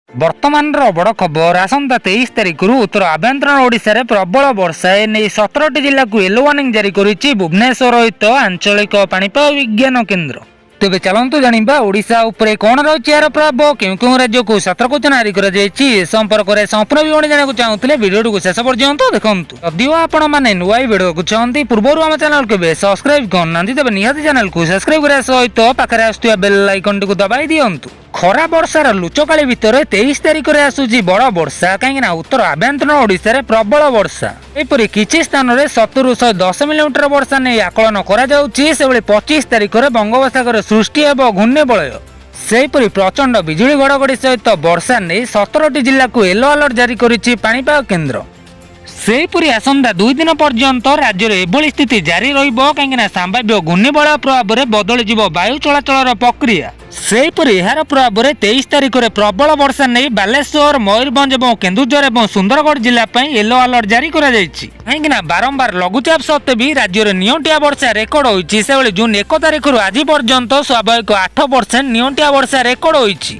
ବର୍ତ୍ତମାନର ବଡ଼ ଖବର, ଆସନ୍ତା 23 ତାରିଖରୁ ଉତ୍ତର ଆଭ୍ୟନ୍ତରୀଣ ଓଡ଼ିଶାରେ ପ୍ରବଳ ବର୍ଷା। ଏନେଇ 17ଟି ଜିଲ୍ଲାକୁ ୟେଲୋ ୱାର୍ଣ୍ଣିଂ ଜାରି କରିଛି ଭୁବନେଶ୍ୱର ସ୍ଥିତ ଆଞ୍ଚଳିକ ପାଣିପାଗ ବିଜ୍ଞାନ କେନ୍ଦ୍ର। ତେବେ ଚାଲନ୍ତୁ ଜାଣିବା, ଓଡ଼ିଶା ଉପରେ କ'ଣ ରହିଛି ଏହାର ପ୍ରଭାବ, କେଉଁ କେଉଁ ରାଜ୍ୟକୁ ସତର୍କ ସୂଚନା ଜାରି କରାଯାଇଛି। ଏ ସମ୍ପର୍କରେ ସମ୍ପୂର୍ଣ୍ଣ ବିବରଣୀ ଜାଣିବାକୁ ଚାହୁଁଥିଲେ ଭିଡ଼ିଓଟିକୁ ଶେଷ ପର୍ଯ୍ୟନ୍ତ ଦେଖନ୍ତୁ। ଯଦିଓ ଆପଣମାନେ ନୂଆ ଏହି ଭିଡ଼ିଓ ଦେଖୁଛନ୍ତି, ପୂର୍ବରୁ ଆମ ଚ୍ୟାନେଲକୁ କେବେ ସବସ୍କ୍ରାଇବ୍ କରିନାହାନ୍ତି, ତେବେ ନିହାତି ଚ୍ୟାନେଲକୁ ସବସ୍କ୍ରାଇବ୍ କରିବା ସହିତ ପାଖରେ ଆସୁଥିବା ବେଲ୍ ଆଇକନ୍ଟିକୁ ଦବାଇ ଦିଅନ୍ତୁ। ଖରା ବର୍ଷାର ଲୁଚକାଳି ଭିତରେ 23 ତାରିଖରେ ଆସୁଛି ବଡ଼ ବର୍ଷା, କାହିଁକି ନା ଉତ୍ତର ଆଭ୍ୟନ୍ତରୀଣ ଓଡ଼ିଶାରେ ପ୍ରବଳ ବର୍ଷା। ଏପରି କିଛି ସ୍ଥାନରେ 70ରୁ 110 ମିଲିମିଟର ବର୍ଷା ନେଇ ଆକଳନ କରାଯାଉଛି। ସେଭଳି 25 ତାରିଖରେ ବଙ୍ଗୋପସାଗରରେ ସୃଷ୍ଟି ହେବ ଘୂର୍ଣ୍ଣିବଳୟ। ସେହିପରି ପ୍ରଚଣ୍ଡ ବିଜୁଳି ଘଡ଼ଘଡ଼ି ସହିତ ବର୍ଷା ନେଇ 17ଟି ଜିଲ୍ଲାକୁ ୟେଲୋ ଆଲର୍ଟ ଜାରି କରିଛି ପାଣିପାଗ କେନ୍ଦ୍ର। ସେହିପରି ଆସନ୍ତା 2 ଦିନ ପର୍ଯ୍ୟନ୍ତ ରାଜ୍ୟରେ ଏଭଳି ସ୍ଥିତି ଜାରି ରହିବ, କାହିଁକିନା ସମ୍ଭାବ୍ୟ ଘୂର୍ଣ୍ଣିବଳୟ ପ୍ରଭାବରେ ବଦଳିଯିବ ବାୟୁ ଚଳାଚଳର ପ୍ରକ୍ରିୟା। ସେହିପରି ଏହାର ପ୍ରଭାବରେ 23 ତାରିଖରେ ପ୍ରବଳ ବର୍ଷା ନେଇ ବାଲେଶ୍ୱର, ମୟୂରଭଞ୍ଜ ଏବଂ କେନ୍ଦୁଝର ଏବଂ ସୁନ୍ଦରଗଡ଼ ଜିଲ୍ଲା ପାଇଁ ୟେଲୋ ଆଲର୍ଟ ଜାରି କରାଯାଇଛି। କାହିଁକିନା ବାରମ୍ବାର ଲଘୁଚାପ ସତ୍ତ୍ୱେ ବି ରାଜ୍ୟରେ ନିଅଣ୍ଟିଆ ବର୍ଷା ରେକର୍ଡ ହୋଇଛି। ସେଭଳି ଜୁନ୍ 1 ତାରିଖରୁ ଆଜି ପର୍ଯ୍ୟନ୍ତ ସ୍ୱାଭାବିକ 8% ନିଅଣ୍ଟିଆ ବର୍ଷା ରେକର୍ଡ ହୋଇଛି।